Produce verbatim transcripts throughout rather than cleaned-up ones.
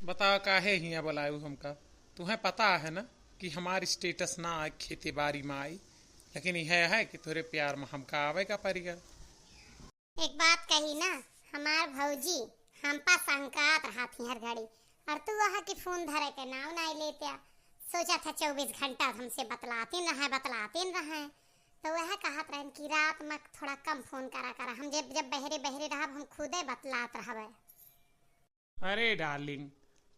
बतावा काहे हियाँ बुलायू हमका? तुहें पता है ना कि हमार status ना आए खेती बारी में आई, लेकिन यह है कि तोहरे प्यार में हमका आवे का परिगा। एक बात कही ना, हमार भौजी हम पा संकात रहत ही हर घड़ी, और तू वहाँ की फोन धरे के नाव नाई लेत्या। सोचा था चउबीस घंटा हमसे बतलातीन रहे, बतलातीन रहे, तो वह कहत रहन कि रात में थोड़ा कम फोन करा करा, हम जब जब बहरे बहरे रहब हम खुदे बतलात रहबे। अरे डार्लिंग,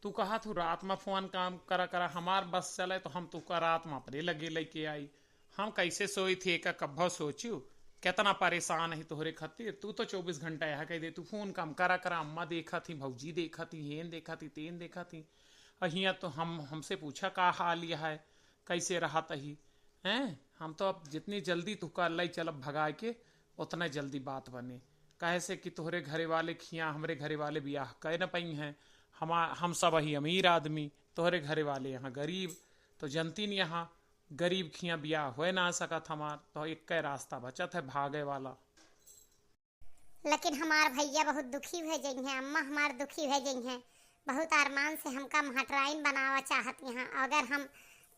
तू कहा थू रात में फोन काम करा करा, हमार बस चले तो हम तुका रात में अपने लगे लेके आई। हम कैसे सोई थी एका कब्बो सोचू? कितना परेशान ही तोहरे खातिर। तू तो चउबीस घंटा यह कह दे तू फोन काम करा करा, अम्मा देखा थी, भौजी देखा थी, हेन देखा थी, तेन देखा थी। अहिया तो हम, हमसे पूछा का हाल यह है, कैसे रहत ही? हैं? हम तो अब जितनी जल्दी तुका लई चलब भगाए के, उतना जल्दी बात बने। काहे से कि तोहरे घरे वाले खिया हमरे घरे वाले बियाह कह न पई हैं। हमा-, हम सब ही अमीर आदमी, तोहरे घरे वाले यहाँ गरीब। तो जनती न यहाँ गरीब खिया बियाह होए ना सकत हमार, तो एक रास्ता बचत है भागे वाला। लेकिन हमार भैया बहुत दुखी हो जइहें, अम्मा हमार दुखी हो जइहें। बहुत अरमान से हमका महटराइन बनावा चाहत यहाँ। अगर हम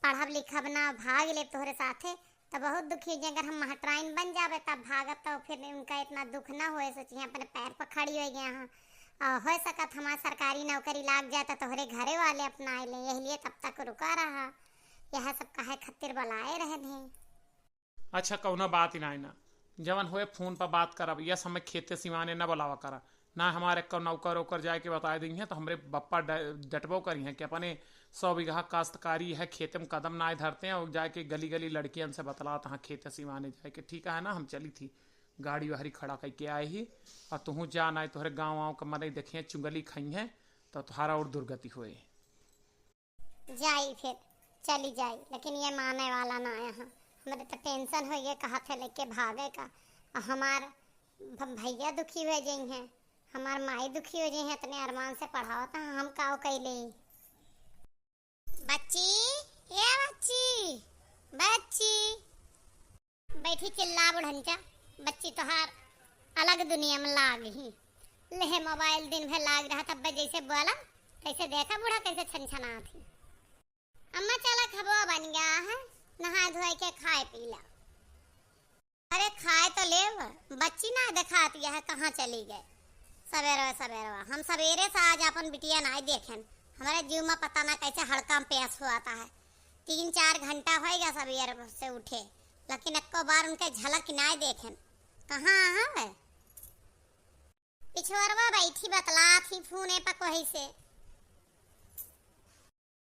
पढ़ब लिखब ना, भाग लेब तोहरे साथे, तो बहुत दुखी हो जाए। अगर हम महटराइन बन जाबे तब भागब, तो फिर उनका इतना दुख ना होए। सोचिए अपने पैर पर खड़ी हो गए हैं, और हो सकत हमार सरकारी नौकरी लाग जाए तो तोहरे घरे वाले अपनाए ले, यही लिए तब तक रुका रहा। यह सब काहे खातिर बुलाए रहे थे। अच्छा, कौनो बात ही नाई ना, जवन होए फोन पर बात करब, यस हमें खेते सिवाने न बुलावा करा, ना हमारे को नौकर ओकर जाए के बताए दी हैं, तो हमरे बप्पा ड-, डटबो करी हैं कि अपने सौ बीघा काश्तकारी है, खेते में कदम नाई धरते हैं और जाए के गली गली लड़कियन से बतलात हाँ खेते सिवाने जाए के। ठीक है ना, हम चली थी, गाड़ी वाड़ी खड़ा करके आए ही, और तुहूँ जा, नाई तोहरे गाँव वाँव के मनई देखिए चुंगली खाई हैं, तो तुम्हारा और दुर्गति होए। जाई फिर, चली जाई, लेकिन ये माने वाला ना आया है। हमरे तो टेंशन हो, ये कहा थे लेके भागे का, और हमार भ-, भैया दुखी हो जाई हैं, हमार माई दुखी हो जाई हैं, इतने अरमान से पढ़ावत हैं, हम काव कैले। बच्ची, ए बच्ची, बच्ची। बैठी चिल्ला बुढ़नचा, बच्ची तोहार अलग दुनिया में लाग ही। लेहे मोबाइल दिन भर लाग रहा, तब जैसे बोला तैसे देखा बूढ़ा कैसे छनछनात ही। अम्मा चला खबवा बन गया है, नहाए धोए के खाए पी ला। अरे खाए तो लेव, बच्ची ना देखात यह कहाँ चली गए। सवेरे सवेरे हम सवेरे से आज अपन बिटिया नाई देखेन, हमारे जीव में पता ना कैसे हड़कम प्यास हुआ था है। तीन चार घंटा होएगा सवेर से उठे, लेकिन एको बार उनके झलक नाय देखेन। कहाँ है? पिछोरवा बैठी बतलात ही फोने पर कोई से।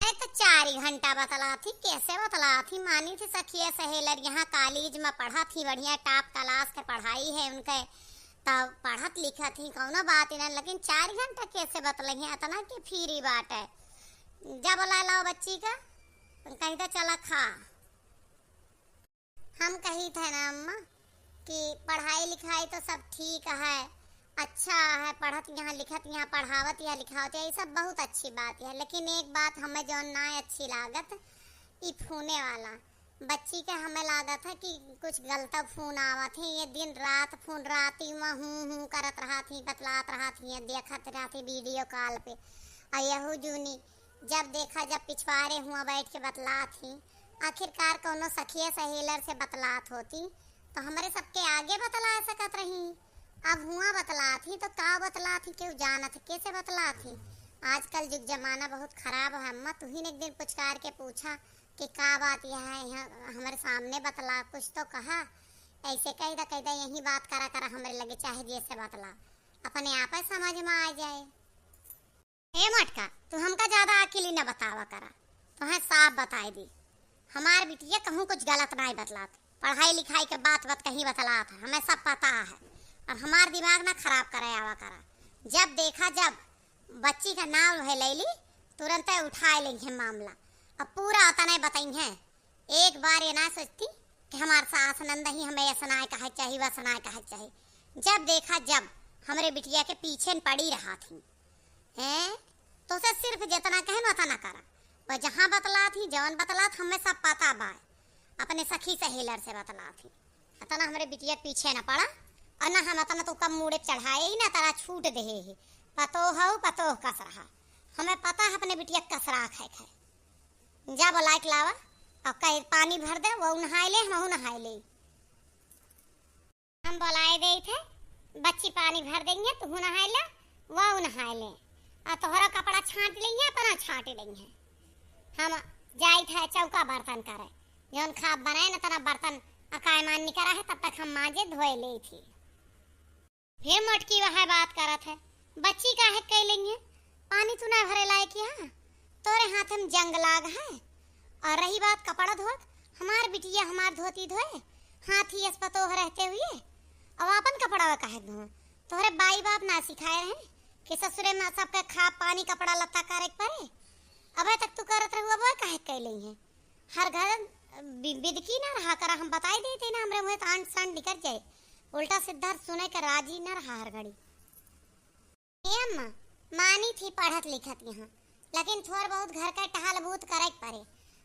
अरे तो चार ही घंटा बतलात ही, कैसे बतलात ही? मानी थी सखिया सहेलर यहाँ कॉलेज में पढ़त ही, बढ़िया टॉप क्लास के पढ़ाई है उनके, तब पढ़त लिखत ही, कौनो बात ही ना, लेकिन चार घंटा कैसे बतलही? इतना के फ्री बात है। जब ला लाओ बच्ची का, कहीं तो चला खा। हम कही थे ना अम्मा कि पढ़ाई लिखाई तो सब ठीक है, अच्छा है, पढ़त यहाँ लिखत यहाँ, पढ़ावत यहाँ लिखावत यहाँ, ये सब बहुत अच्छी बात है, लेकिन एक बात हमें जौन ना अच्छी लागत, ई फोने वाला। बच्ची के हमें लागत है कि कुछ गलता फोन आवत है, ये दिन रात फोन, राती में हूँ हूँ करत रहत ही, बतलात रहत ही, देखत रहत ही वीडियो कॉल पे। और यहू जूनी जब देखा, जब पिछवारे हुआ बैठ के बतलात ही, आखिरकार कौनो सखिया सहेलर से बतलात होती तो हमरे सबके आगे बतला सकत रही। अब हुआ बतलात ही तो का बतलात ही, केहू जानत है कैसे बतलात ही? आजकल जुग जमाना बहुत खराब है अम्मा, तुही ने एक दिन पुचकार के पूछा कि का बात यह है, यहाँ हमारे सामने बतला, कुछ तो कहा। ऐसे कह दा, कह दा, यही बात करा करा हमरे लगे, चाहे जैसे बतला, अपने आप समझ में आ जाए। ए मोटका, तू हमका ज्यादा अकेली न बतावा करा, तोहे साफ बताए दी, हमार बिटिया कहूँ कुछ गलत नाई बतलात, पढ़ाई लिखाई के बात बात कहीं बतलात है, हमें सब पता है। अब हमार दिमाग ना खराब करे आवा करा, जब देखा जब बच्ची का नाम है लैली, तुरंत उठाए लेंगे मामला। अब पूरा अतने बताई है, एक बार ये ना सोचती कि हमार सास नंद ही हमें ऐसा ना कहे चाहिए, वैसा ना कहे चाहिए। जब देखा जब हमरे बिटिया के पीछे न पड़ी रहा थी। हैं? तो से सिर्फ जितना कहन उतना करा। वह जहाँ बतलात ही, जवन बतलात, हमें सब पता बा। अपने सखी सहेलर से बतलात ही। इतना हमरे बिटिया के पीछे न पड़ा और ना हम इतना तो कम मूड़े चढ़ाए ही ना, तारा छूट देहे ही। पतोह हऊ, पतोह कस रहा। हमें पता है अपने बिटिया कसरा खाए खाए। जा बोलाए के लावा, और कहे पानी भर दे, वो नहाए ले, हमहू नहाए ले। हम बोलाए देई थे, बच्ची पानी भर देइहैं, तू नहाए ले, वो नहाए ले, और तोहरा कपड़ा छाँट लेइहैं, अपना छाँट लेइहैं। हम जाई थे चौका बर्तन करे, जौन खाब बनाए न तना बर्तन अकायमान निकरा है, तब तक हम माँजे धोए लेई थी। फिर मोटकी वह बात करत है, बच्ची काहे कइ लेइहैं, पानी तू ना भरे लायक यहाँ, तोरे हाथ में जंग लाग है। और रही बात कपड़ा धोत, हमार बिटिया हमार धोती धोए, हाथ ही असपतोह रहते हुए, अब आपन कपड़ा वा काहे धोए? तोहरे बाई बाप ना सिखाए रहे कि ससुरे में सबके खा पानी कपड़ा लत्ता करे के पड़े? अबे तक तू करत रहू, अब वह काहे कइ लेइहैं? हर घर बि-, बिदकी ना रहा करा, हम बताई देते ना, हमरे मुँहे तान सन निकल जाए, उल्टा सीधा सुने के राजी ना रहा हर घड़ी। ए अम्मा, मानी थी पढ़त लिखत यहाँ, लेकिन थोड़ बहुत घर के टहल बूत करे के पड़े।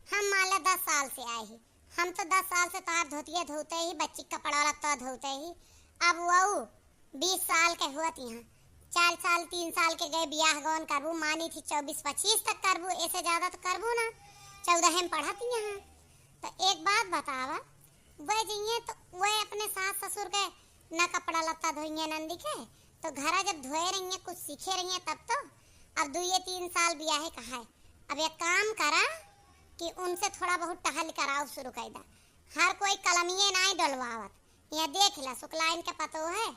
हम मान ले दस साल से आए ही, हम तो दस साल से तार धोतिया धोते ही, बच्ची कपड़ा लत्ता धोते ही, अब वहू बीस साल के हुअत यहाँ, चार साल, तीन साल के गए बियाह गौन करबू, मानी थी चउबीस पच्चीस तक करबू, ऐसे ज्यादा तो करबू ना, चउदह में पढ़त यहाँ। तो एक बात बतावा, वह जइहैं तो वह अपने सास ससुर के ना कपड़ा लत्ता धोइहैं नंदी के, तो घरा जब धोए रहिहैं, कुछ सीखे रहिहैं तब तो। अब दुइये तीन साल बियाहे का है, अब एक काम करा कि उनसे थोड़ा बहुत टहल कराओ शुरू कर दा। हर कोई कलमिये नाई डोलवावत, यह देख ला, शुक्लाइन के पतो है,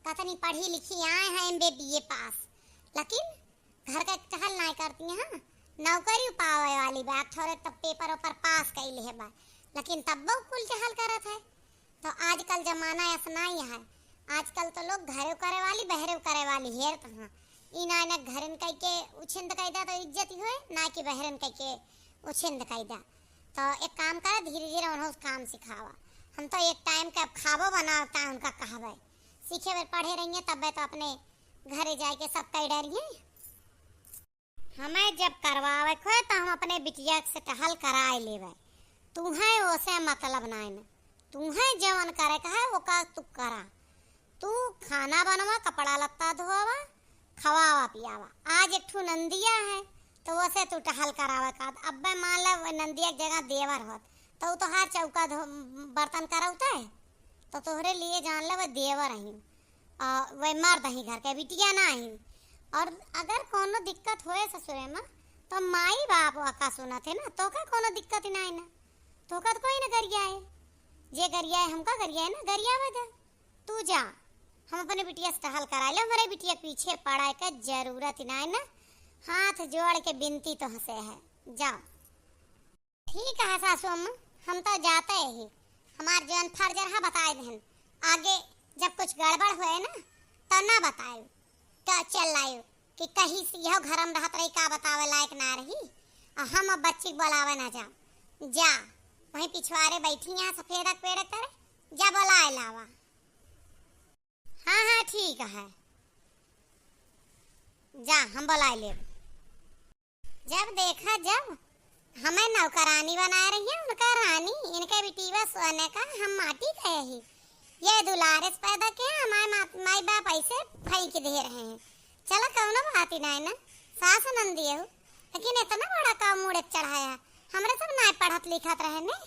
कतनी पढ़ी लिखी आए हैं, एम बी ए पास, लेकिन घर का टहल नाई करती हैं। नौकरी पावे वाली बा, थोड़े तो पेपर ओपर पास कइले है बा, लेकिन तब्बो कुल टहल करत है। तो आजकल जमाना ऐसा नाई है, आजकल तो लोग घरे करे वाली, बहरे करे वाली हेरत हैं। ई ना, ना घरन कह के उछिंद कह दा तो इज्जत ही होए, ना कि बहरन कह के उछिंद कह दा। तो एक काम कर, धीरे धीरे उन्हों काम सिखावा। हम तो एक टाइम के अब खाबो बनावता उनका कहबे, सीखे बर पढ़े रहिए, तब तो अपने घरे जाए के सब कह डरिए। हमें जब करवावे को है तो हम अपने बिटिया से टहल कराए लेवे। तुम्हें ओसे मतलब नाई न, तुम्हें जवन करे का है ओका तू करा। तू खाना बनवा, कपड़ा लत्ता धोवा, खवावा पियावा। आज एक ठू नंदिया है तो वसे तू टहल करावे का। अब्बे मान ले वो नंदिया के जगह देवर होत तो उ तोहार चौका धो, बर्तन करौते तो तोहरे लिए जान ले वो देवर अही, आ, वह मर्द अही घर के, बिटिया ना अही। और अगर कोनो दिक्कत होए ससुरे में तो माई बाप वका सुनत है ना, तोका कोनो दिक्कत ही ना है ना, तोका तो कोई ना गरियाए। जे गरियाए हमका गरियाए ना, गरियावे दे। तू जा, हम अपने बिटिया से टहल कराए ले, हमरे बिटिया के पीछे पड़े के जरूरत ही ना है ना, हाथ जोड़ के बिनती तोहसे है, जाओ। ठीक है सासू अम्मा, हम तो जाते ही, हमार जौन फर्ज रहा बताए देहन, आगे जब कुछ गड़बड़ होए ना तो ना बताए, तो चल आयो कि कहीं से यह घर में रहत रही का बतावे लायक ना रही, और हम अब बच्ची के बोलावे ना जा, जा वहीं पिछवारे बैठी यहाँ सफेदक पेड़क करे, जा बोलाए लावा। हाँ हाँ ठीक है, जा हम बोलाए लेब। जब देखा, जब हमें नौकरानी बनाए रही है, उनका रानी, इनके बिटीवा सोने का हम माटी कहे ही। ये दुलारे से पैदा किया, हमारे मा-, माई बाप ऐसे फेंक दे रहे हैं। चला कौनो बात ही नहीं ना, सास नंदी हो, लेकिन इतना बड़ा काम मुड़े चढ़ाया। हमरे सब ना पढ़त लिखत रहे ने,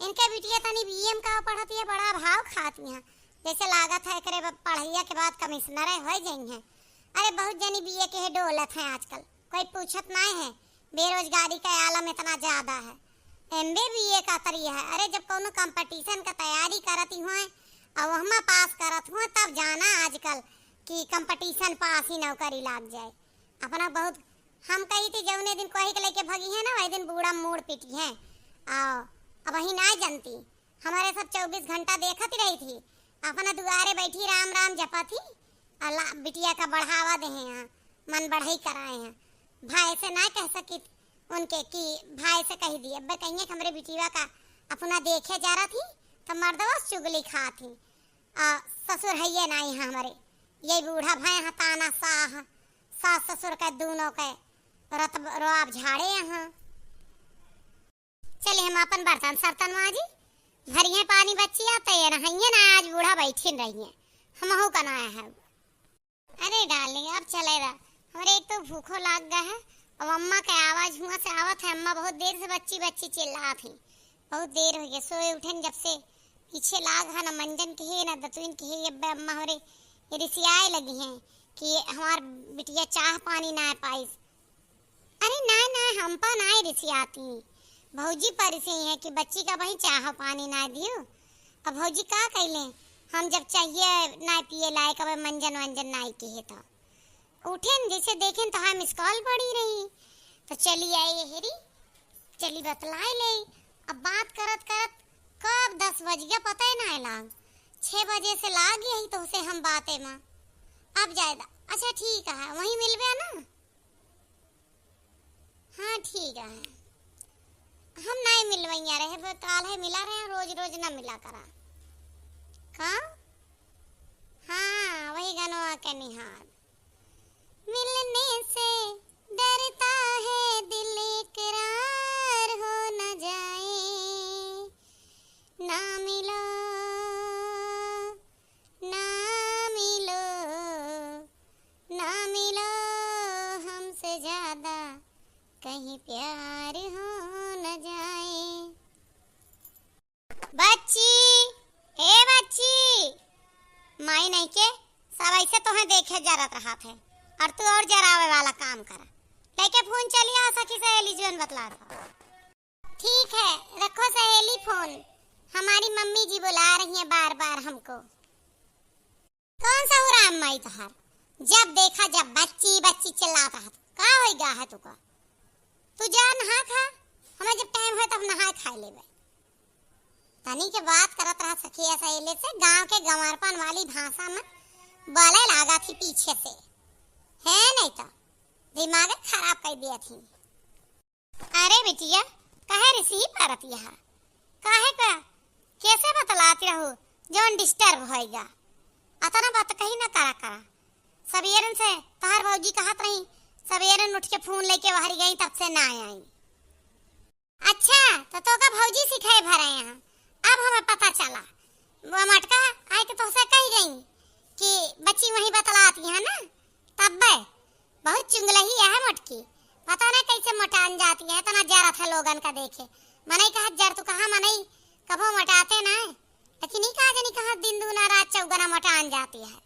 इनके बिटिया तनी बी ए में का पढ़त है, बड़ा भाव खाती हैं। जैसे लागत है एकरे ब-, पढ़ैया के बाद कमिश्नर हो जाई हैं। अरे बहुत जनी बी ए के है डोलत हैं आजकल, कोई पूछत नाई है, बेरोजगारी का आलम इतना ज्यादा है। एम बी ए बी ए का तरी है, अरे जब कौनो कंपटीशन का तैयारी करती हुए और वहमा पास करत हुए तब जाना आजकल कि कंपटीशन पास ही नौकरी लाग जाए। अपना बहुत हम कही थी जौने दिन कोही के लेके भगी है ना, वही दिन बूढ़ा मूड़ पीटी है। आओ, अब वही ना जनती, हमारे सब चउबीस घंटा देखत ही रही थी, अपना दुआरे बैठी राम राम जपत ही, अल्लाह बिटिया का बढ़ावा दे हैं, यहाँ मन बढ़ई कराए हैं। भाई से ना कह सकी उनके कि भाई से कह दिए, अब कहिए कि हमरे बिटिया का अपना देखे जा रहा थी तो मर्दवा से चुगली खा थी। आ, ससुर है ये नाई है हमरे, ये बूढ़ा भाई हैं ताना साह, सास ससुर के दोनों के रत रोआब झाड़े हैं। चलिए हम अपन बर्तन सर्तन माजी, भरिए पानी बच्चिया तो ये नहाइए ना, आज बूढ़ा बैठिन रहिए, हमहू का ना है। अरे डार्लिंग, अब चले रहा, हमरे एक तो भूखो लाग गया है, अब अम्मा के आवाज हुआँ से आवत है, अम्मा बहुत देर से बच्ची बच्ची चिल्लात ही, बहुत देर होइ गए सोए उठेन जब से। पीछे लाग है, न मंजन के है, न दतुइन के है। अब अम्मा हमरे रिसियाए लगी हैं कि हमार बिटिया चाह पानी ना पाइस। अरे ना ना, हम पा ना रिसियाती, भौजी पर से हैं कि बच्ची का वही चाह पानी ना दियो। अब भौजी का कैले, हम जब चाहिए ना पिए लायक, अब मंजन वंजन ना के है तो उठेन, जैसे देखेन तो हाँ, मिस कॉल पड़ी रही, तो चली आई हेरी, चली बतलाई ले। अब बात करत करत कब दस बज गया, पता ही ना लाग। छः बजे से लाग यही तो से हम बातें में। अब जायदा, अच्छा ठीक है, वहीं मिलबे ना। हाँ ठीक है, हम नहीं मिलवैया रहे, वो काल है मिला रहे, रोज रोज ना मिला करा। का? हाँ, वही गनवा के निहार। मिलने से डरता है दिल इकरार हो न जाए। ना मिलो, ना मिलो, ना मिलो हमसे ज्यादा, कहीं प्यार हो न जाए। बच्ची, ए बच्ची, माई नहीं के, सब ऐसे तोहे देखे जरत रहत है, और तू और जरावे वाला काम करा। लेके फोन चली आ सखी सहेली जीवन बतला दो। ठीक है, रखो सहेली फोन, हमारी मम्मी जी बुला रही हैं बार बार हमको। कौन सा उराम माई तोहार? जब देखा जब बच्ची बच्ची चिल्लात रहत। का होई गा है तुका? तू जा नहा खा, हमें जब टाइम है तब नहाए खाए लेबे। तनी के बात करत रहा सखिया सहेली से, गांव के गंवारपन वाली भाषा में बोले लागा थी पीछे से, है नहीं तो दिमाग खराब कर दिया थी। अरे बिटिया, काहे रिसीव करत यहा? काहे का? कैसे बतलाती रहू जौन डिस्टर्ब होइगा? अतना बात कही ना करा करा। सबेरन से तोहार भौजी कहत रही, सबेरन उठ के फोन लेके बाहर गई, तब से ना आई। अच्छा, तो तोका भौजी सिखाए भरे यहाँ, अब हमें पता चला। वो मटका आए के तोहसे कही गई कि बच्ची वहीं बतलाती है ना, तब्बे बहुत चुंगलही है मोटकी। पता ना कैसे मोटान जाती है, इतना जरत है लोगन का देखे। मनई कहा जर तू कहा मनई कभो मोटाते ना है, लेकिन ई कहा जनी कहा दिन दूना रात चौगुना मोटान जाती है।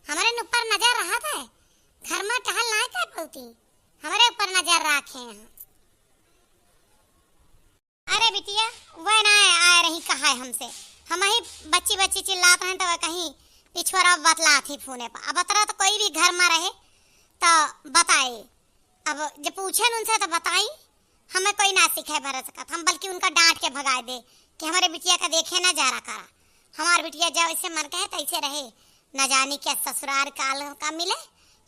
हमरे ऊपर नजर रहत है, घर में टहल ना कर पौती, हमरे ऊपर नजर राखे हैं। अरे बिटिया, वह ना आए रही कहा है हमसे, हम ही बच्ची बच्ची चिल्लात रहे तो वह कहीं पिछुआरा बतलात ही फोने पर। अब अतरा तो कोई भी घर में रहे तो बताए, अब जब पूछे न उनसे तो बताई। हमें कोई ना सिखाए भर सकत, हम बल्कि उनका डांट के भगाए दे कि हमारे बिटिया का देखे ना जरा करा। हमार बिटिया जब ऐसे मन कहे तैसे रहे, न जानी क्या ससुरार काल का मिले,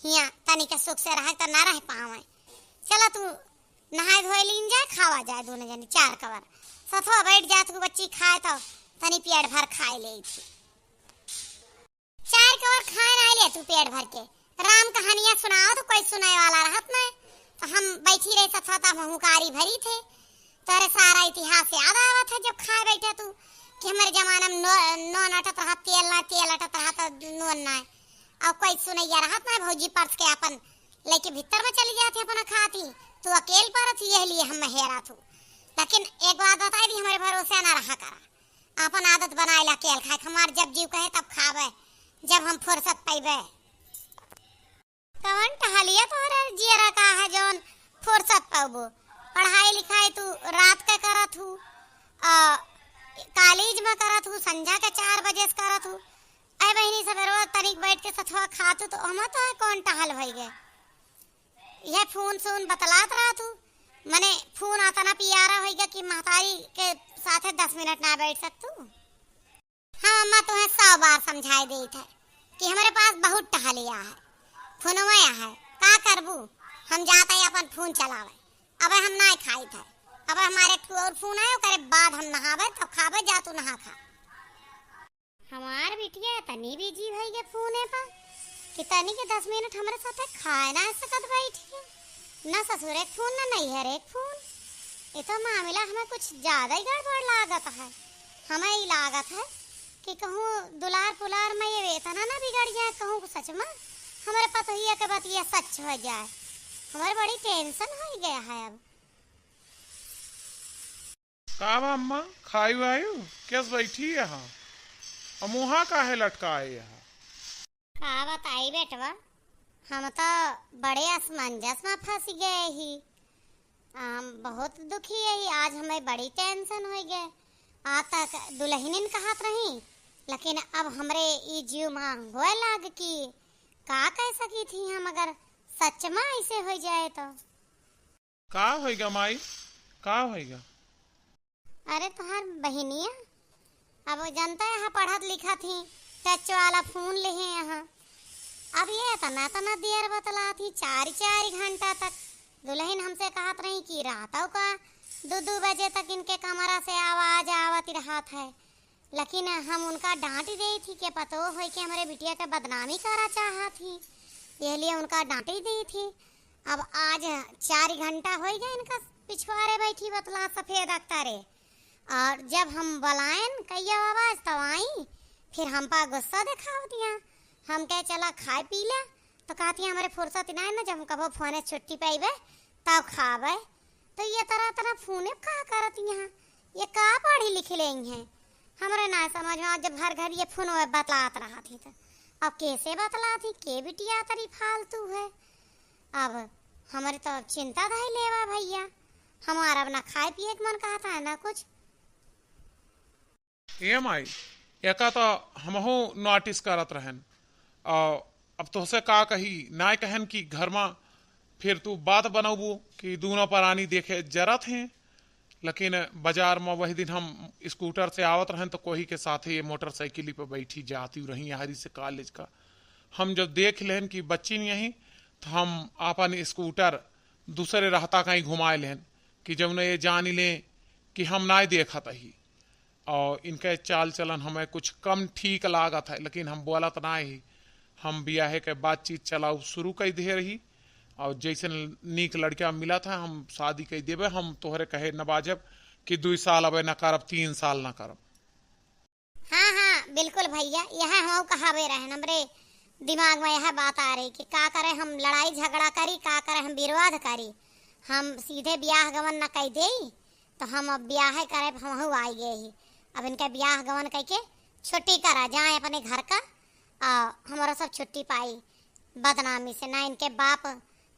हिया तनी के सुख से रहे तो ना रह पावे। चला तू नहाए धोए लीन जाए, खावा जाए दोनों जनी चार कवर। सथवा बैठ जात को बच्ची खाए तो तनी पेट भर खाए ले थी। चार कवर खाए ना ले तू पेट भर के। राम कहानियां सुनाओ तो कोई सुनाए वाला रहत ना। तो हम बैठी रही सथवा तब हुंकारी भरी थे। तोरे सारा इतिहास याद आवत है जब खाए बैठे तू कि हमारे जमाना में नो-, नून अटत रहा, तेल ना, तेल अटत रहा तो नून ना। और कोई सुनैया रहत ना, भौजी पर्स के अपन लेके भीतर में चली जाती अपना खाती। तू अकेल पर थी, यह लिए हम हेरा थू। लेकिन एक बात बताई दी, हमारे भरोसे ना रहा करा। अपन आदत बनाए ला अकेल खाए, हमार जब जीव कहे तब खावे, जब हम फुर्सत पाइबे। कवन टहलिया तोहरे जियरा का है जौन फुर्सत पाबो? पढ़ाई लिखाई तू रात के करत हूँ, आ, कॉलेज में करत हूँ, संझा के चार बजे से करत हूँ। ऐ बहिनी सबेरवा तनिक बैठ के सथवा खातू तो ओमा तो है कौन टहल भई गए। यह फोन सोन बतलात रहा तू, मने फोन आता ना पियारा होई गया कि महतारी के साथे दस मिनट ना बैठ सकतू। हाँ अम्मा, तुहें सौ बार समझाए देत है कि हमरे पास बहुत टहलिया है, फोनवा है, का करबू? हम जात है अपन फोन चलावे, अब हम ना खाइत है, अब हमारे एक ठो और फोन आए, ओकरे बाद हम नहावे तो खावे, जा तू नहा खा। हमार बिटिया इतनी बिजी भई गे फोने पर कि तनी के दस मिनट हमरे साथे खाए ना सकत बैठ के, ना ससुर एक फोन, ना नैहर एक फोन। ये तो मामला हमें कुछ ज्यादा ही गड़बड़ लागत है। हमें ई लागत है कि कहूँ दुलार पुलार में ये इतना ना बिगड़ जाए, कहूँ सच में हमरे पतोहिया के बतिया सच हो जाए। हमरे बड़ी tension होइ गया है अब। का बा अम्मा, खायु आयु? केस बैठी यहाँ? अउ मुँहा काहे लटकाए यहाँ? का बताई बेटवा, हम तो बड़े असमंजस में फँस गए ही। हम बहुत दुखी है ही, आज हमें बड़ी tension होइ गए। आज तक दुलहिनिन कहत रही, लेकिन अब हमरे ई जीव में होए लाग कि का कह सकी थी हम, अगर सच में ऐसे होइ जाए तो। का होइगा माई, का होइगा? अरे तोहार बहिनिया, अब जनता यहाँ पढ़त लिखत ही, touch वाला फोन लेहे यहाँ। अब ये इतना इतना देर बतलात ही, चार चार घंटा तक। दुलहिन हमसे कहत रही कि रातौ का दू दू बजे तक इनके कमरा से आवाज आवत रहत है। लेकिन हम उनका डांट देई थी कि पतोह होई के हमरे बिटिया के बदनामी करा चाहत ही, यह लिए उनका डांट ही देई थी। अब आज चार घंटा होइ गए इनका पिछवारे बैठी बतला सफेद अख्तरे। और जब हम बुलाएन कहिया आवाज तब आई, फिर हम पा गुस्सा दिखावतिया। हम कहे चला खाए पी ले, तो कहती हमरे फुर्सत ना है ना, जब हम कबो फोने छुट्टी पाइबे तब खाबे। तो ये तरह तरह फोने का करत यहाँ, ये का पढ़ी लिखी लेई हैं? हमरे ना समझ में, जब हर घर ये फोन बतलात रहत ही तो अब कैसे बतलात ही, के बिटिया तरी फालतू है। अब हमरे तो अब चिंता धई लेवा भैया, हमारा अब ना खाए पिए के मन कहता है ना कुछ। ए माई, एका तो हमहू notice करत रहन, और अब तोहसे का कही, नाय कहन कि घर में फिर तू बात बनौबू कि दूनो परानी देखे जरत हैं, लेकिन बाजार में वही दिन हम scooter से आवत रहन तो कोही के साथे ये motorcycle पर बैठी जाती रही यहाँ से college का। हम जब देख लेहन कि बच्ची नहीं, तो हम आपन scooter दूसरे रहता कहीं घुमाए लेहन कि जौन ये जानी लें कि हम नाय देखत ही। और इनके चाल चलन हमें कुछ कम ठीक लागत है, लेकिन हम बोलत ना ही। हम बियाहे के बातचीत चलाऊ शुरू कर दे रही, और जैसे नीक लड़का मिलत है, हम शादी कर देबे। हम तोहरे कहे न बाजब कि दुई साल अबे न करब, तीन साल न करब। हाँ, हाँ, बिल्कुल भैया, यह हम कहावे रहे, हमरे दिमाग में यह बात आ रही कि का करे हम लड़ाई झगड़ा करी, का करे हम विरोध करी। हम सीधे ब्याह गमन न कह देई, तो हम अब ब्याह करे, हमहू आई गए ही। अब इनके ब्याह गमन कह के छुट्टी करा जाए अपने घर का, आ, हमारा सब छुट्टी पाई बदनामी से। ना इनके बाप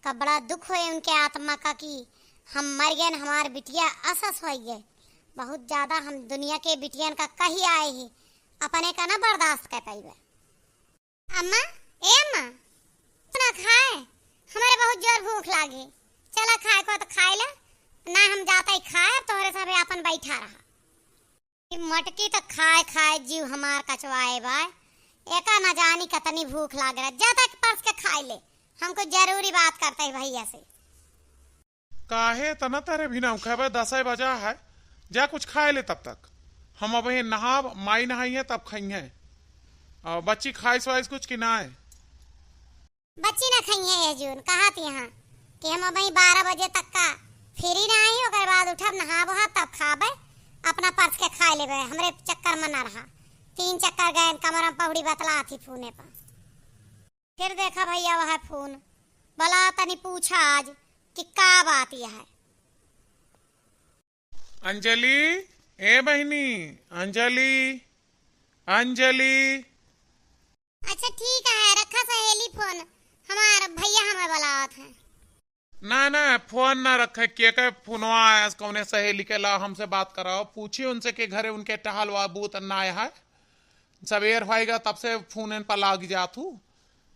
का बड़ा दुख होए उनके आत्मा का कि हम मर गए, हमार बिटिया असस हो गए। बहुत ज्यादा हम दुनिया के बिटियन का कही आए ही, अपने का ना बर्दाश्त कर पाइबे। अम्मा, ए अम्मा, तू ना खाए, हमारे बहुत जोर भूख लागे। चला खाए को तो खाए ले, ना हम जाता ही खाए, तोहरे सब अपन बैठा रहा। ई मटकी तो खाए खाए जीव हमार कचवाए बा, एका ना जानी कितनी भूख लाग रहा। जा तक परस के खाए ले, हमको जरूरी बात करते ही भैया से। काहे तना तरे भी ना उखाबे, दसै बजा है, जा कुछ खाए ले तब तक। हम अब ये नहाब, माई नहाई है तब खाई है। और बच्ची खाइस वाइस कुछ कि ना है? बच्ची ना खाई है ये जून, कहा थी यहाँ कि हम अब बारह बजे तक का free ना आई, ओकर बाद उठब, नहाब वहाब, तब खाबे, अपना परस के खाए लेबे, हमरे चक्कर में ना रहा। तीन चक्कर गए, कमरा में पहुड़ी बतला थी फोने पर। फिर देखा भैया वह फोन, भला तनी पूछा आज कि का बात यह है। अंजलि, ए बहिनी, अंजलि, अंजलि। अच्छा ठीक है, रखा सहेली फोन, हमार भैया हमें बुलावत है। ना, ना, फोन ना रखे, के के फोनवा आया, कौने सहेली के ला हमसे बात कराओ, पूछी उनसे के घरे उनके टहलवा बूत ना आया है, सबेर होएगा तब से फोन इन पर लाग जात हूँ।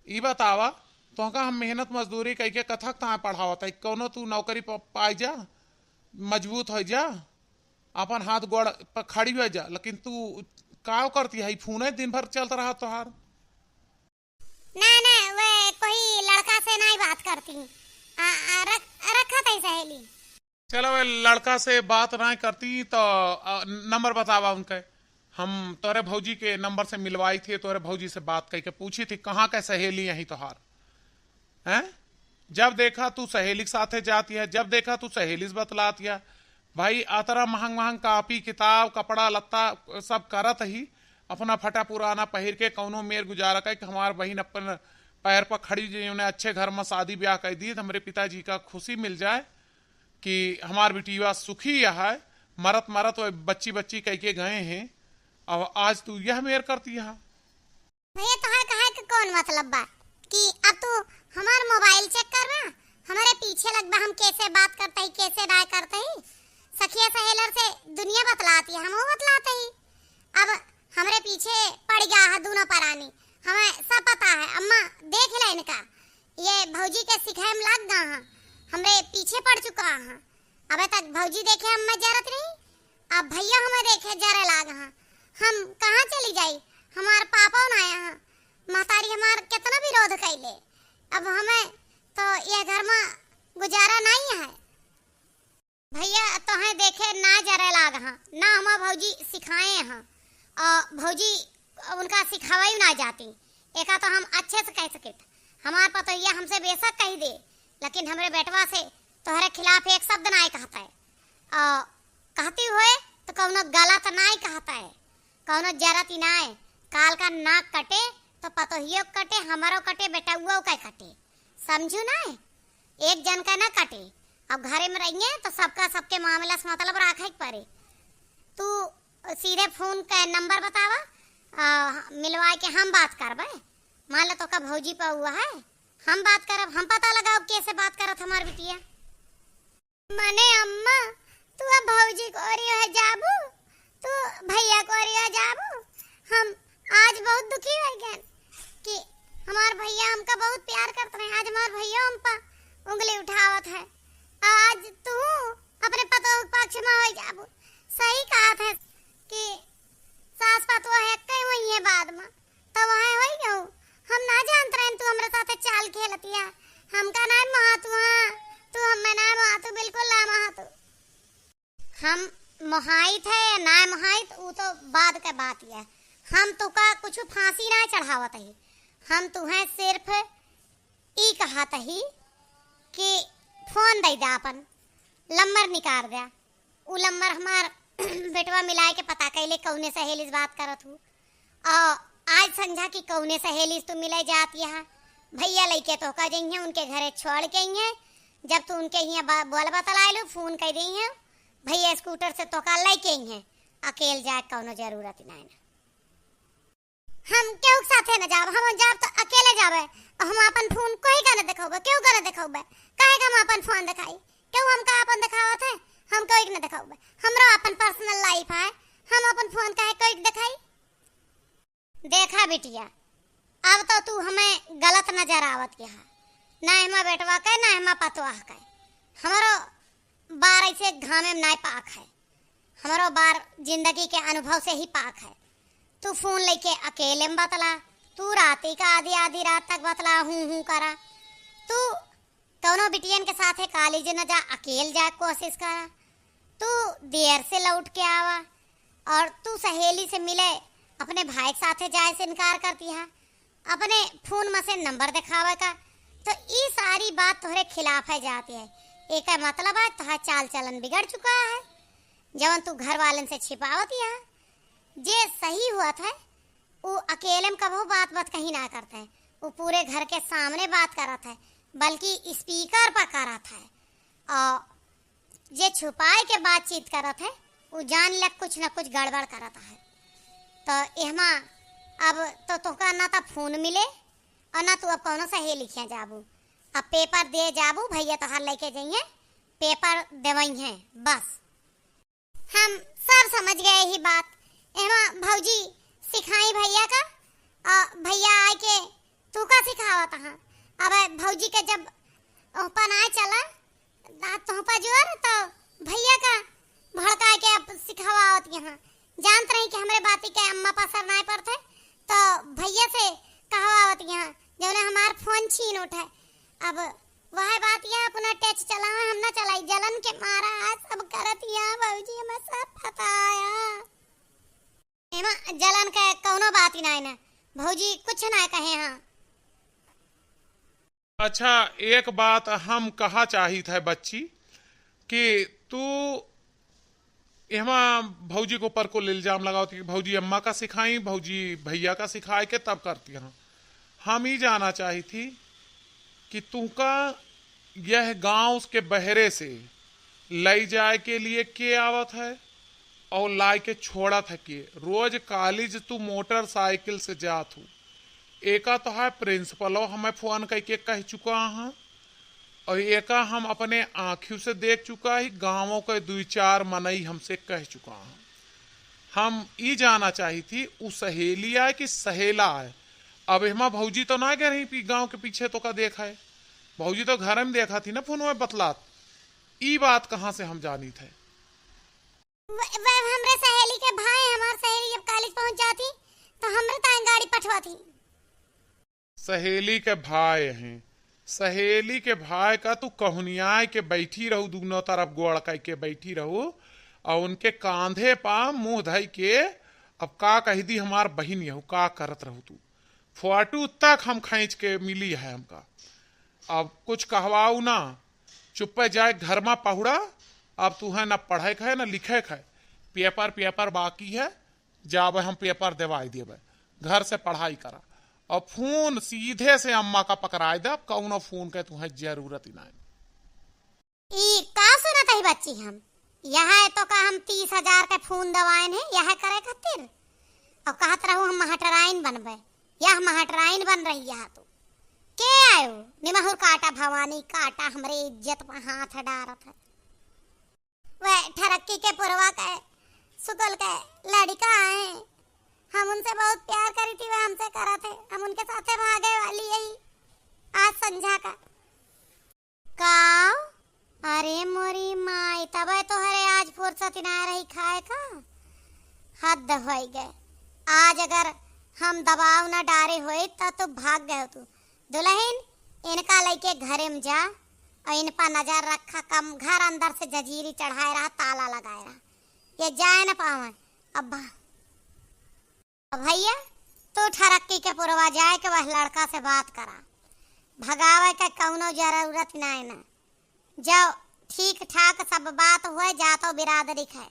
ई बतावा, तोहका हम मेहनत मजदूरी कइके कथक तहाँ पढ़ावत है, कौनो तू नौकरी प-, पाई जा, मजबूत हो जा, अपन हाथ गोड़ पर खड़ी हो जा, लेकिन तू का करती है, फोन दिन भर चलत रहा तोहार। ना, ना, वे कोई लड़का से नहीं बात करती। आ, आ, रख, रखा था सहेली। चलो, वे लड़का से बात नहीं करती तो, आ, नंबर बतावा उनके। हम तोरे भौजी के नंबर से मिलवाई थे, तोरे भौजी से बात करके पूछी थी, कहाँ के सहेली यहीं तोहार? हैं? जब देखा तू सहेली के साथे जाती है, जब देखा तू सहेली से बतलाती है। भाई, अतरा महंग महंग कापी, किताब, कपड़ा लत्ता सब करत ही, अपना फटा पुराना पहिर के कौनो मेर गुजारा करे कि हमार बहिन अपन पैर पर खड़ी, जे उन्हें अच्छे घर में शादी ब्याह कर दिए, तो हमरे पिताजी का खुशी मिल जाए कि हमार बिटिया सुखी है, मरत मरत वो बच्ची बच्ची कह के गए हैं। अब आज तू यह मेर करती है। भैया, तोहार कहे के कौन मतलब बा कि अब तू हमार मोबाइल चेक करबा, हमरे पीछे लगबा, हम कैसे बात करते ही, कैसे ना करते ही? सखिया सहेलर से दुनिया बतलाती है, हम वो बतलाते ही। अब हमरे पीछे पड़ गया है दोनों परानी, हमें सब पता है। अम्मा, देख ले इनका, ये भौजी के सिखाए में लग गया है, हमरे पीछे पड़ चुका है। अबे तक भौजी देखे अम्मा जरत नहीं, अब भैया हमें देखे जरे लाग हैं। हम कहाँ चली जाई? हमार पापा ना आया हैं, महतारी हमार कितना विरोध कैले। अब हमें तो ये घर में गुजारा नहीं है। भैया तोहें देखे ना जरे लाग हैं, ना हमार भौजी सिखाए हैं, और भौजी उनका सिखावे ना जाती। एका तो हम अच्छे से कह सकित, हमार पतोहिया हमसे बेशक कही दे, लेकिन हमरे बेटवा से तोहरे खिलाफ एक शब्द नाई कहता है। और कहती हुए तो कौनो गलत नाई कहता है, कौनो जरत ही नाई। काल का नाक कटे तो पतोहियो कटे, हमारो कटे, बेटउओ का कटे, समझू ना? एक जन का ना कटे। अब घरे में रहिए तो सबका सबके मामला से मतलब राखे के पड़े। तू सीधे फोन का नंबर बतावा, आ, मिलवा के हम बात करबे। मान लो तोका भौजी पर हुआ है, हम बात करब, हम पता लगाओ कैसे बात करत हमार बिटिया। मने अम्मा, तू अब भौजी को ओरी हो जाबू, तू भैया को ओरी हो जाबू। हम आज बहुत दुखी हो गए कि हमार भैया हमका बहुत प्यार करत रहे, आज हमार भैया हम पर उंगली उठावत है। आज तू अपने पतोह के पक्ष में हो जाबू। सही कहत है कि सास पतोह है कहीं वही है बाद में, तो वहाँ होई गयो। हम ना जानत रहे तू हमरे साथे चाल खेलतिया, हमका ना मोहातू, हाँ, तू हमें ना मोहातू, बिल्कुल ना मोहातू। हम मोहाइत है या ना मोहाइत, ऊ तो बाद के बात है। हम तुका कुछ फांसी ना चढ़ावत ही, हम तुहें सिर्फ ई कहत ही कि फोन दे दे, अपन लंबर निकाल दे। उ लंबर हमार बेटवा मिलाए के पता कैले कौने सहेली से बात करत हूँ। और आज संझा की कौने सहेली से तू मिले जात यहाँ, भैया लइके तोहका जइहें, उनके घरे छोड़ के अइहें। जब तू उनके हियाँ बा-, बोल बतलाए लू, फोन कर दइहें, भैया स्कूटर से तोहका लइके अइहें, अकेल जाए कौनो जरूरत ही नाई ना। हम केहू के साथे न जाब, हम जाब तो अकेले जाबे। और हम अपन फोन कोई का न देखौबे, केहू का न देखौबे। काहे का हम अपन फोन देखाई? केहू हमका अपन देखावत है? हम कोई के न देखौबे। हमरो अपन पर्सनल लाइफ है, हम अपन फोन काहे कोई के देखाई? देखा बिटिया, अब तो तू हमें गलत नजर आवत के हा, ना हमा बेटवा के, ना हमा पतवाह के। हमरो बार ऐसे घामे में नाय पाक है, हमरो बार जिंदगी के अनुभव से ही पाक है। तू फोन लेके अकेले में बतला, तू राती का आधी आधी रात तक बतला, हूँ हूँ करा। तू कौनो बिटियन के साथे कॉलेज न जा, अकेल जाए कोशिश करा। तू देर से लौट के आवा और तू सहेली से मिले, अपने भाई के साथे जाए से इनकार करती है, अपने फोन में से नंबर दिखावे का। तो ई सारी बात तोहरे खिलाफ है जाती है। एका मतलब है तोहार चाल चलन बिगड़ चुका है, जवन तू घर वालन से छिपावत है। जे सही हुआ था, उ अकेले में कबो बात बात कहीं ना करता है, उ पूरे घर के सामने बात करत है, बल्कि स्पीकर पर करत है। और जे छुपाए के बातचीत करत है, उ जान ले कुछ न कुछ गड़बड़ करत है। तो एहमा अब तो तोहका ना तो फोन मिले और ना तू अब कौनो सहेली खिया जाबू। अब पेपर दे जाबू, भैया तोहार लेके जइहें, पेपर देवइहें बस। हम सब समझ गए ही बात। एमा भौजी सिखाई भैया का, और भैया आए के तू का सिखावत हा? अब भौजी के जब ओहपा ना चला, ना तोहपा जोर, तो भैया का भड़का के अब सिखावत यहाँ। जानत रही कि हमरे बाती के अम्मा पर असर ना पड़ते, तो भैया से कहवावत यहाँ, जौने हमार फोन छीन उठे। अब वह बात या अपना टच चलावे, हम ना चलाई, जलन के मारा आज सब करत या भौजी, हमें सब पता आया। एमा जलन के कौनो बात ही ना है ना, भौजी कुछ ना कहे हाँ। अच्छा, एक बात हम कहा चाहित है बच्ची, कि तू एहमा भौजी के ऊपर कुल इल्जाम लगावत कि भौजी अम्मा का सिखाई, भौजी भैया का सिखाए के तब करती हैं। हम ई जाना चाहित ही कि तुहका यह गांव के बहरे से लई जाए के लिए के आवत है और लाए के छोड़त है के? रोज कॉलेज तू मोटरसाइकिल से जात हू। एका तो है प्रिंसिपलो हमें फोन करके कह चुका है और एका हम अपने आँखियों से देख चुका ही, गाँवों के दुई चार मनई हमसे कह चुका है। हम ई जाना चाहित ही, उ सहेली आए कि सहेला आए? अब एहमा भौजी तो ना गए रही पी-, गाँव के पीछे तो का देखा है, भौजी तो घर में देखा थी ना फोन में बतलात। ई बात कहाँ से हम जानित है? वे, वे हमरे सहेली के भाई, हमार सहेली जब कॉलेज पहुँच जाती तो हमरे ताई गाड़ी पठवाती। सहेली के भाई हैं, सहेली के भाई का तू कहुनियाए के बैठी रहू, दूनों तरफ गोड़ कइ के बैठी रहू और उनके कांधे पा मुँह धइ के, अब का कह दी, हमार बहिन यहू का करत रहू तू? फोटू तक हम खींच के मिली है हमका। अब कुछ कहवाऊ ना, चुप्पे जाए घर मा पहुड़ा। अब तू है ना पढ़े के है ना लिखे के है, पेपर पेपर बाकी है, जाबे हम पेपर देवाई देबे, घर से पढ़ाई करा। और फोन सीधे से अम्मा का पकड़ाई दे, अब कौनो फोन के तुहे जरूरत ही नहीं। ई का सुनत ही बच्ची हम? यह है तो का हम तीस हजार के फोन दवाएन है, यह करे खातिर? और कहत रहू हम महटराइन बनबे, यह महटराइन बन रही है तू। के आयो? निमहुर काटा भवानी काटा, हमरे इज्जत पर हाथ डारत है। वह ठरक्की के पुरवा के सुकल के लड़का आए, हम उनसे बहुत प्यार करी थी, वह हमसे करत है, हम उनके साथे भागे वाली यही आज संझा का। का? अरे मोरी माई, तबे तोहरे आज फुर्सत ना रही खाए का। हद होई गए, आज अगर हम दबाव ना डारे होई त तो भाग गए तू। दुल्हन, इनका लइके घरे में जा और इन पर नजर रखा, कम घर अंदर से जजीरी चढ़ाए रहा, ताला लगाए रहा, ये जाए ना पावे। अब्बा, भैया, तू ठरक्की के पुरवा जाए के वह लड़का से बात करा, भगावे के कौनो जरूरत नाय ना। जब ठीक ठाक सब बात हुए जा तो बिरादरी के,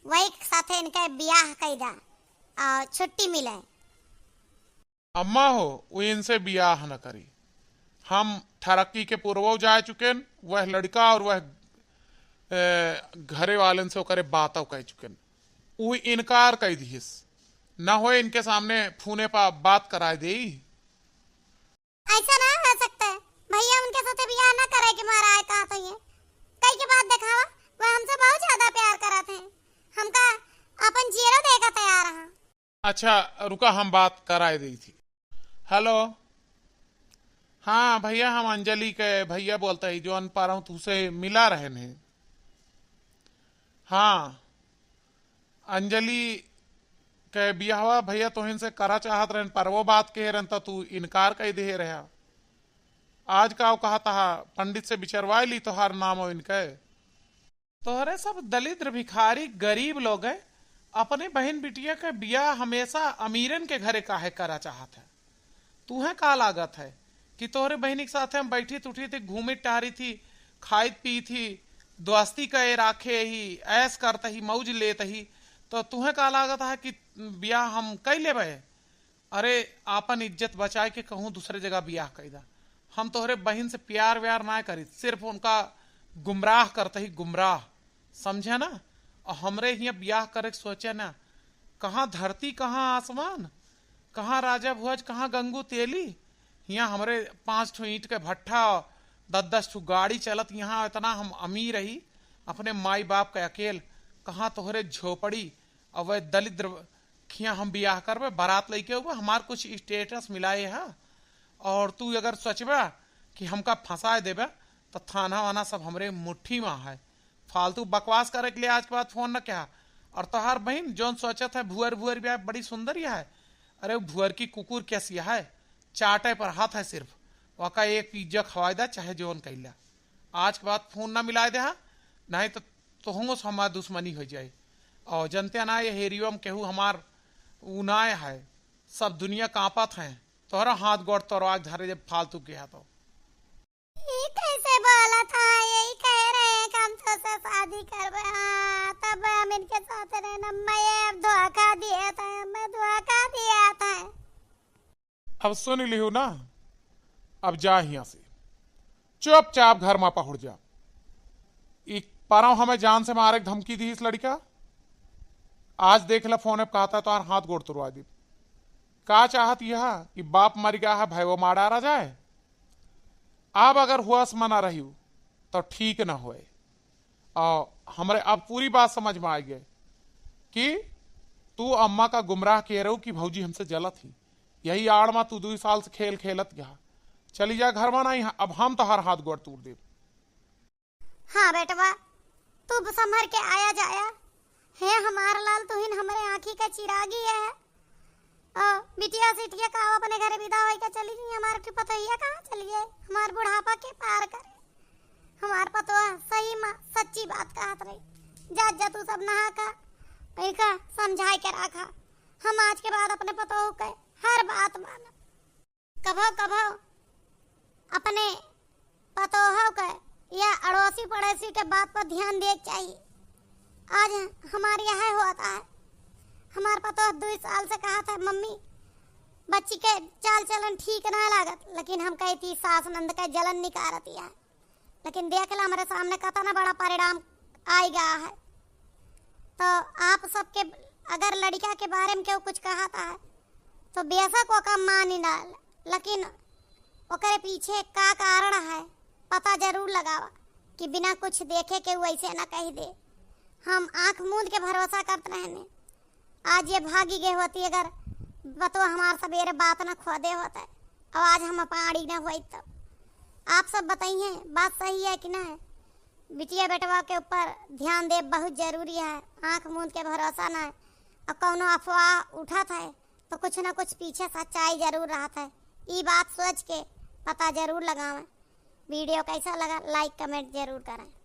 वही साथे इनके बियाह कई दा और छुट्टी मिले। अम्मा हो, वो इनसे बियाह न करी। हम ठरक्की के पुरवो जा चुकेन, वह लड़का और वह, ए, घरे वालन से ओकरे बातों कह चुकेन। उ इनकार कइ दिहिस। न होए इनके सामने फोने पर बात कराए देई। ऐसा ना हो सकता है भैया, उनके साथे बियाह ना करे के मारा है, कहा तो ये कई के बात दिखावा, वह हमसे बहुत ज्यादा प्यार करत हैं, हमका अपन जियरो दे का तैयार हैं। अच्छा रुका, हम बात कराए देई थी। हेलो, हाँ भैया, हम अंजलि के भैया बोलत ही, जौन पारौं तुहसे मिला रहेन है। हाँ, अंजलि के बियाहवा भैया तोहिन से करा चाहत रहेन, पर वो बात कहे रहेन त तू इनकार कइ देहे रहा। आज का वो कहत हा, पंडित से बिचरवाए ली तोहार नाम और इनके। तोहरे सब दलिद्र भिखारी गरीब लोग हैं, अपने बहिन बिटिया के बियाह हमेशा अमीरन के घरे काहे करा चाहत है? तुहें का लागत है कि तोहरे बहिनी के साथे हम बैठी उठी थी, घूमी टहरी थी, खाई पी थी, दोस्ती कए राखे ही, ऐश करत ही, मौज लेत ही, तो तुहें का लागत है कि बियाह हम कइ लेबे? अरे, आपन इज्जत बचाए के कहूँ दूसरे जगह बियाह कइ दा। हम तोहरे बहिन से प्यार व्यार ना करी, सिर्फ उनका गुमराह करत ही, गुमराह, समझे ना? और हमरे हियाँ बियाह करे के सोचे ना, कहाँ धरती, कहाँ आसमान, कहाँ राजा भोज, कहाँ गंगू तेली। हियाँ हमरे पाँच ठो ईंट के भट्ठा, दस दस ठो गाड़ी चलत, यहाँ इतना हम अमीर रही, अपने माई बाप के अकेल, कहाँ तोहरे झोपड़ी, अब वह दलिद्र खिया हम बियाह करबे, बारात लइके अउबे, हमार कुछ status मिलाए है, और तू अगर सोचबे कि हमका फंसाए देबे, तो थाना वाना सब हमरे मुट्ठी में है। फालतू बकवास करे के लिए आज के बाद फोन न किहा। और तोहार बहिन जौन सोचत है भुअर भुअर बियाह बड़ी सुंदर यह है, अरे भुअर की कुकुर कैसी है, चाटे पर हाथ है सिर्फ, वका एक पिज्जा खवाए दा चाहे जौन कैला। आज के बाद फोन ना मिलाए देहा, नहीं तो तोहंगो से हमार दुश्मनी हो जाए। और जनते ना, ये हेरियो में केहू हमार उनाए है, सब दुनिया कांपत है। तोहरा हाथ गोड़ तोड़वा के धरे जब फालतू के है तो। ई कैसे बोलत है? यही कह रहे हैं कि हम तोसे शादी करबे, हाँ, तब हम इनके साथ रहना। मैं ये अब धोखा दिया था, मैं धोखा दिया था। अब सुन लिहू ना, अब जा हियाँ से, चुपचाप घर मा पहुँच जा। ई परव हमें जान से मारे के धमकी दी इस लड़का। आज देख ला फोन पे कहता तोहार हाथ गोड़ तुड़वा दी। का चाहत यह कि बाप मर गया है, भाई वो मार डारा जाए? अब अगर होश मा ना रही तो ठीक ना होए। और हमरे अब पूरी बात समझ में आ गए कि तू अम्मा का गुमराह कह रहे हो कि भौजी हमसे जलत ही, यही आड़ मा तू दो साल से खेल खेलत गया। चली जा घर मा, नहीं अब हम तोहार हाथ गोड़ तोड़ देब। हाँ बेटवा, तू संभर के आया जाया। हे हमार लाल, तुहिन हमरे आँखी का चिरागी है। ओ, बिटिया सिटिया का अपने घरे विदा होई के चली गई, हमार के पतोहिया कहाँ चली गई? हमार बुढ़ापा के पार करे। हमार पतोह सही मा सच्ची बात कहत रही। जा, जा तू सब नहा का, इनका समझाई के रखा। हम आज के बाद अपने पतोह के हर बात मानब। कभो कभो अपने पतोह के या अड़ोसी पड़ोसी के बात पर ध्यान दे के चाहिए। आज हमार यह होता है, हमार पतोह दो साल से कहत है, "मम्मी, बच्ची के चाल चलन ठीक ना लागत," लेकिन हम कहती, "सास नंद का जलन निकारती है।" लेकिन देख ला, हमरे सामने कतना बड़ा परिणाम आइ गया है। तो आप सबके अगर लड़िका के बारे में केहू कुछ कहत है, तो बेशक ओका मानी ना, लेकिन ओकरे पीछे का कारण है, पता जरूर लगावा कि बिना कुछ देखे केहू ऐसे ना कहि दे। हम आँख मूंद के भरोसा करत रहने, आज ये भागी गए होती अगर पतोह हमार सबेरे बात ना खोदे होता, और आज हम पाड़ी ना होई। तब आप सब बताइए, बात सही है कि ना है? बिटिया बेटवा के ऊपर ध्यान दे बहुत जरूरी है। आँख मूंद के भरोसा ना है, और कौनो अफवाह उठत है तो कुछ ना कुछ पीछे सच्चाई जरूर रहत है। ई बात सोच के पता जरूर लगावें। वीडियो कैसा लगा, like comment जरूर करें।